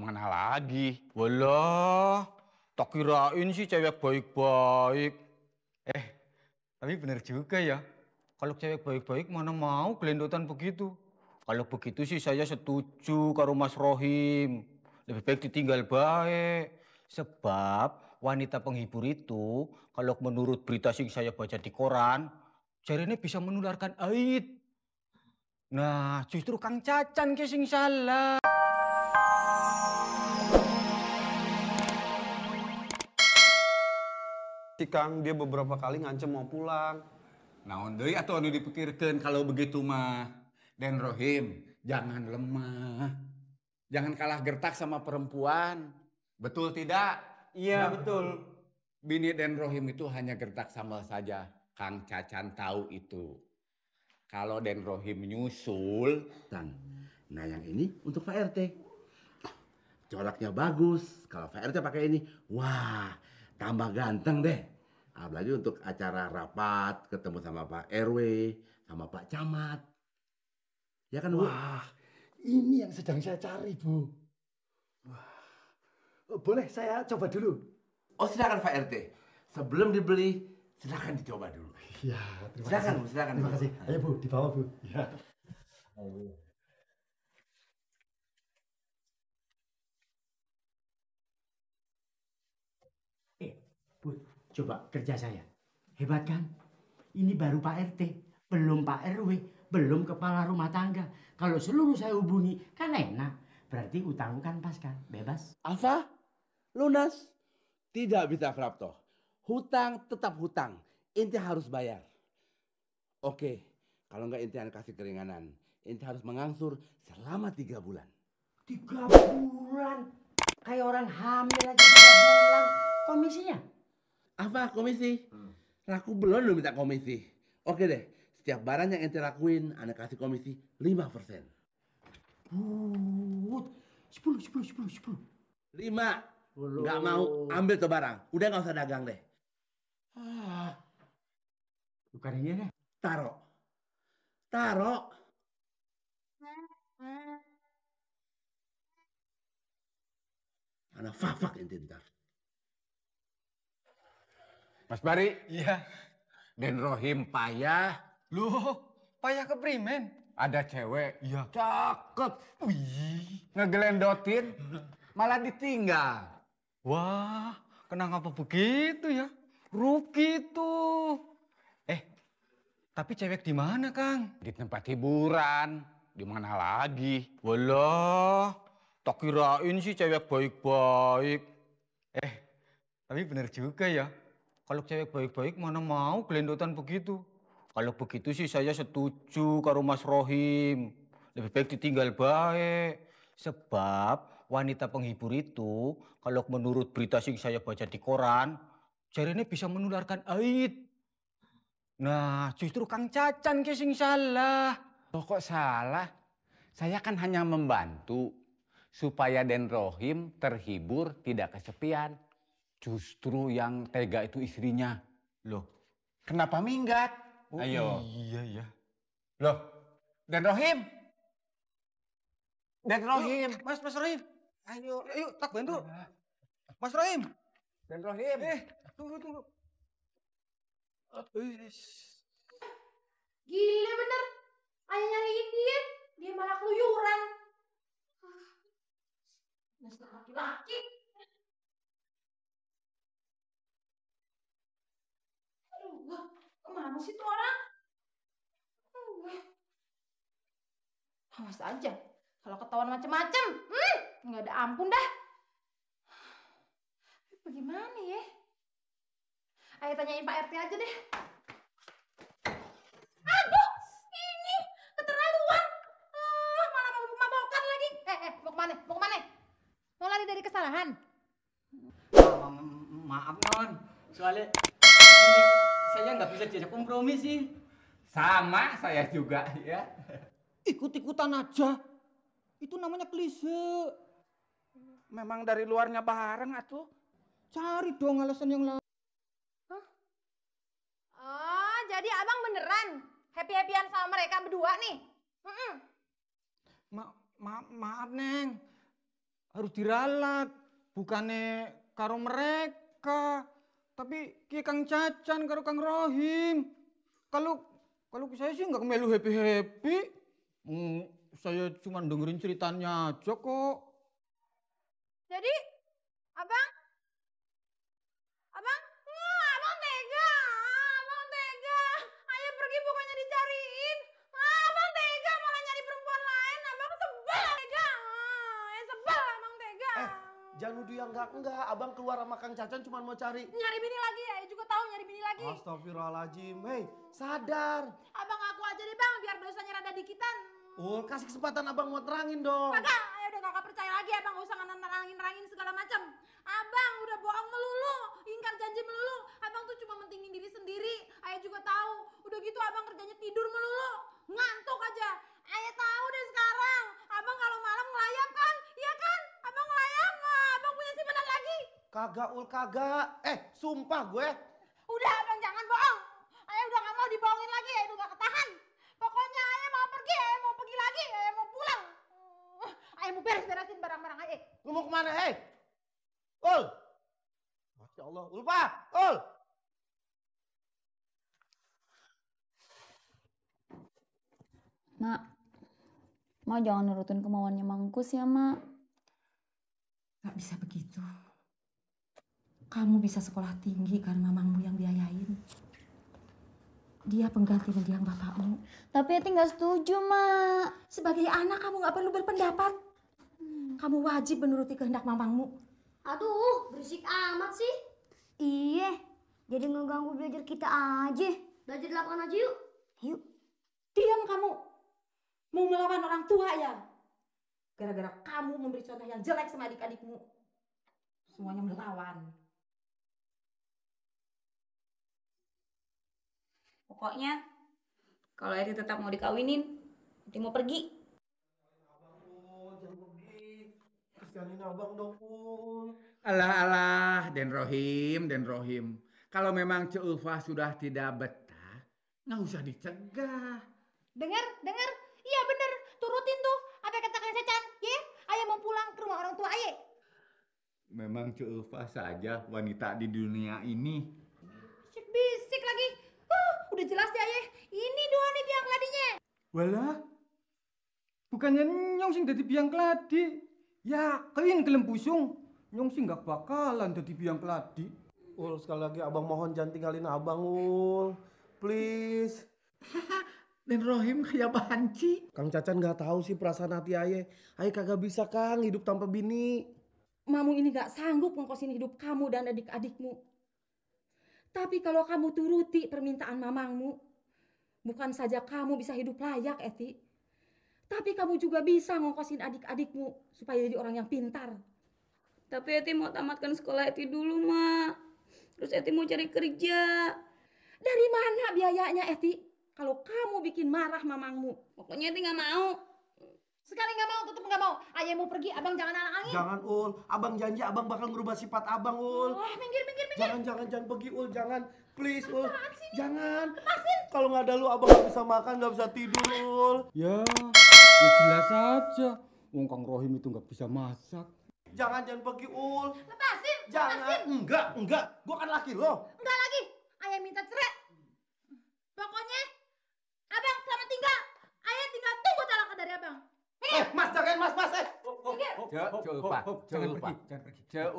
mana lagi? Walah, tak kirain sih cewek baik-baik. Tapi bener juga ya. Kalau cewek baik-baik mana mau gelendotan begitu. Kalau begitu sih saya setuju karo Mas Rohim. Lebih baik ditinggal baik. Sebab wanita penghibur itu kalau menurut berita sing saya baca di koran, jarine bisa menularkan aid. Nah, justru Kang Cacan ke sing salah. Si Kang, dia beberapa kali ngancem mau pulang. Naon deui atuh anu dipikirkeun kalau begitu mah. Den Rohim, jangan lemah. Jangan kalah gertak sama perempuan. Betul tidak? Iya, betul. Bini Den Rohim itu hanya gertak sambal saja. Kang Cacan tahu itu. Kalau Den Rohim nyusul, Nah yang ini untuk Pak RT. Colaknya bagus. Kalau Pak RT pakai ini, wah tambah ganteng deh. Apalagi untuk acara rapat, ketemu sama Pak RW, sama Pak Camat. Ya kan, Bu? Wah, ini yang sedang saya cari, Bu. Wah. Boleh saya coba dulu? Oh silakan Pak RT. Sebelum dibeli, silakan dicoba dulu. Iya, terima Silakan, kasih. Bu, silakan. Terima kasih. Ayo, Bu, dibawa, Bu. Ya. Ayo. Bu, coba kerja saya. Hebat kan? Ini baru Pak RT, belum Pak RW, belum kepala rumah tangga. Kalau seluruh saya hubungi, kan enak. Berarti utangku kan pas kan? Bebas. Apa? Lunas? Tidak bisa, Prapto. Hutang tetap hutang. Inti harus bayar. Oke, kalau nggak inti kasih keringanan. Inti harus mengangsur selama 3 bulan. 3 bulan? Kayak orang hamil aja 3 bulan. Komisinya? Apa komisi? Laku belum lu minta komisi. Oke deh, setiap barang yang ente lakuin, anda kasih komisi 5%. But, 10. 5. Nggak mau, ambil tuh barang. Udah nggak usah dagang deh. Bukan ini deh. Taro. Anak fafak ente ntar. Mas Bari, Iya. Den Rohim payah. Loh, payah ke primen? Ada cewek, Iya. cakep, Wih. ngegelendotin, malah ditinggal. Wah, kenapa begitu ya? Rugi tuh. Tapi cewek di mana, Kang? Di tempat hiburan, di mana lagi? Walah, tak kirain sih cewek baik-baik. Tapi bener juga ya. Kalau cewek baik-baik mana mau gelendotan begitu. Kalau begitu sih saya setuju karo Mas Rohim. Lebih baik ditinggal baik. Sebab wanita penghibur itu kalau menurut berita sing saya baca di koran, jarine bisa menularkan aid. Nah, justru Kang Cacan ke sing salah. Oh, kok salah? Saya kan hanya membantu supaya Den Rohim terhibur, tidak kesepian. Justru yang tega itu istrinya. Loh, Kenapa minggat? oh Ayo. iya ya. Loh, Den Rohim. Den Rohim. Mas Rohim. Ayo, tak bantu. Mas Rohim. Den Rohim. Tunggu. Gila bener. Ayah nyariin dia. Dia malah keluyuran. Dasar laki-laki. Aduh, kemana sih tuh orang? Awas aja. Kalau ketahuan macem-macem, nggak ada ampun dah. Bagaimana ya? Ayo tanyain Pak RT aja deh. Aduh, ini keterlaluan. Malah mau mabokan lagi. Mau kemana? Mau lari dari kesalahan? Maaf non, soalnya ini saya nggak bisa diajak kompromi sih. Sama saya juga ya. Ikut-ikutan aja. Itu namanya klise. Memang dari luarnya bareng atuh. Cari dong alasan yang lain. Oh, jadi abang beneran happy-happyan sama mereka berdua nih? Maaf Neng. harus diralat. Bukannya karo mereka. Tapi ki Kang Cacan karo Kang Rohim. Kalau saya sih nggak melu happy-happy. Saya cuma dengerin ceritanya aja kok. Jadi, abang? Abang? Wah, abang tega. Abang tega. Ayah pergi bukannya dicariin. Abang tega malah nyari perempuan lain. Abang sebel tega. Ayah sebel abang tega. Jangan nuduh yang enggak. Abang keluar sama Kang Cacan cuma mau cari. Nyari bini lagi, ayah juga tahu nyari bini lagi. Astagfirullahaladzim. Hei, sadar. Abang ngaku aja deh bang, biar dosanya rada dikitan. Kasih kesempatan abang mau terangin dong. Kagak, ayah udah kagak percaya lagi abang, gak usah nerangin segala macam. Abang udah bohong melulu, ingkar janji melulu. Abang tuh cuma mentingin diri sendiri. Ayah juga tahu. Udah gitu abang kerjanya tidur melulu, ngantuk aja. Ayah tahu deh sekarang. Abang kalau malam ngelayap kan? Iya kan? Abang ngelayap, abang punya simpanan lagi. Kagak ul kagak. Sumpah gue. Udah abang jangan bohong. Ayah udah gak mau dibohongin lagi, ayah udah gak ketahan. Pokoknya ayah mau pergi, ayah mau pergi lagi, ayah mau pulang. Ayah mau beres-beresin barang-barang ayah. Lu mau kemana? Ul. Masya Allah. Ulfa. Ul. Mak jangan nurutin kemauannya Mangkus ya, Mak. Gak bisa begitu. Kamu bisa sekolah tinggi karena mamangmu yang biayain. Dia pengganti mendiang bapakmu. Tapi Eti nggak setuju, Mak. Sebagai anak kamu gak perlu berpendapat. Kamu wajib menuruti kehendak mamangmu. Aduh, berisik amat sih. Iya, jadi ngeganggu belajar kita aja. Belajar di lapangan aja yuk. Yuk. Diam kamu. Mau melawan orang tua ya? Gara-gara kamu memberi contoh yang jelek sama adik-adikmu. Semuanya melawan. Pokoknya kalau Eti tetap mau dikawinin, Eti mau pergi. Jangan pergi. Kasihanin abang dong, Ul. Alah, Den Rohim. Kalau memang Cik Ulfa sudah tidak betah, nggak usah dicegah. Dengar? Iya bener, turutin tuh apa yang kata Kang Cacan, ya? Ayah mau pulang ke rumah orang tua ayah. Memang Cik Ulfa saja wanita di dunia ini. Bisik lagi. Udah jelas ya ayah, ini dua nih biang keladinya. Walah, bukannya nyong sing dadi biang keladi. Yakin kelem busung, nyong sing nggak bakalan dadi biang keladi. Ul, sekali lagi abang mohon jangan tinggalin abang, Ul. Please. Den Rohim kayak banci. Kang Cacan gak tahu sih perasaan hati ayah. Ayah kagak bisa, Kang, hidup tanpa bini. Mamu ini gak sanggup ngongkosin hidup kamu dan adik-adikmu. Tapi kalau kamu turuti permintaan mamangmu, bukan saja kamu bisa hidup layak, Eti. Tapi kamu juga bisa ngongkosin adik-adikmu supaya jadi orang yang pintar. Tapi Eti mau tamatkan sekolah Eti dulu, Mak. Terus Eti mau cari kerja. Dari mana biayanya, Eti? Kalau kamu bikin marah mamangmu. Pokoknya Eti nggak mau. Sekali nggak mau, tetep nggak mau. Ayah mau pergi, abang jangan halang-halangin. Jangan, Ul. Abang janji abang bakal merubah sifat abang, Ul. Minggir. Jangan pergi, Ul. Jangan. Please, Ul. Jangan. Kalau nggak ada lu, abang nggak bisa makan, nggak bisa tidur, Ul. Ya jelas aja. Wong Kang Rohim itu nggak bisa masak. Jangan pergi, Ul. Lepasin. Jangan. Enggak. Gua kan laki lo. Enggak lagi. Ayah minta cerai. Pokoknya, abang selamat tinggal. Ayah tinggal tunggu talakan dari abang. Mas, jagain Mas. Cik Ulfa. Jangan pergi. Cik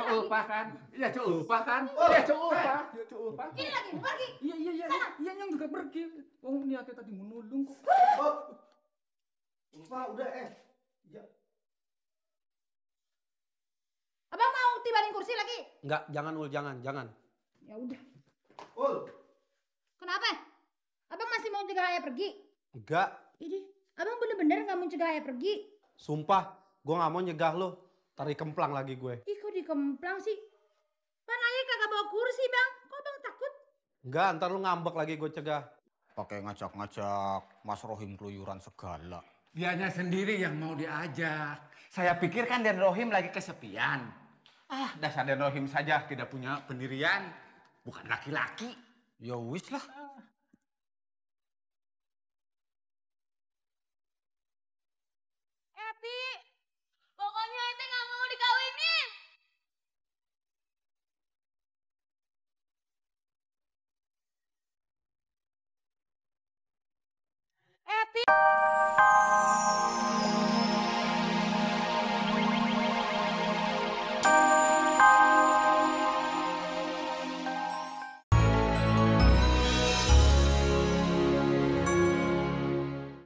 Ulfa kan? Iya, Cik Ulfa kan? Iya, Cik Ulfa. Ini lagi, mau pergi. Iya, nyong juga pergi. Wong niatnya tadi mau nolong kok. Ulfa, udah Ya. Abang mau tibarin kursi lagi? Enggak, jangan, Ul. Jangan. Ya udah. Ul. Kenapa? Abang masih mau cegah ayah pergi? Enggak. Ini, abang bener-bener nggak mau cegah ayah pergi? Sumpah, gua nggak mau nyegah lo. Tarik kemplang lagi gue. Ih, kok dikemplang sih? Pan ayah kagak bawa kursi, bang. Kok abang takut? Enggak, ntar lu ngambek lagi gue cegah. Pakai ngajak-ngajak Mas Rohim keluyuran segala. Dianya sendiri yang mau diajak. Saya pikir kan Den Rohim lagi kesepian. Dasar Den Rohim saja tidak punya pendirian. Bukan laki-laki. Ya wis lah.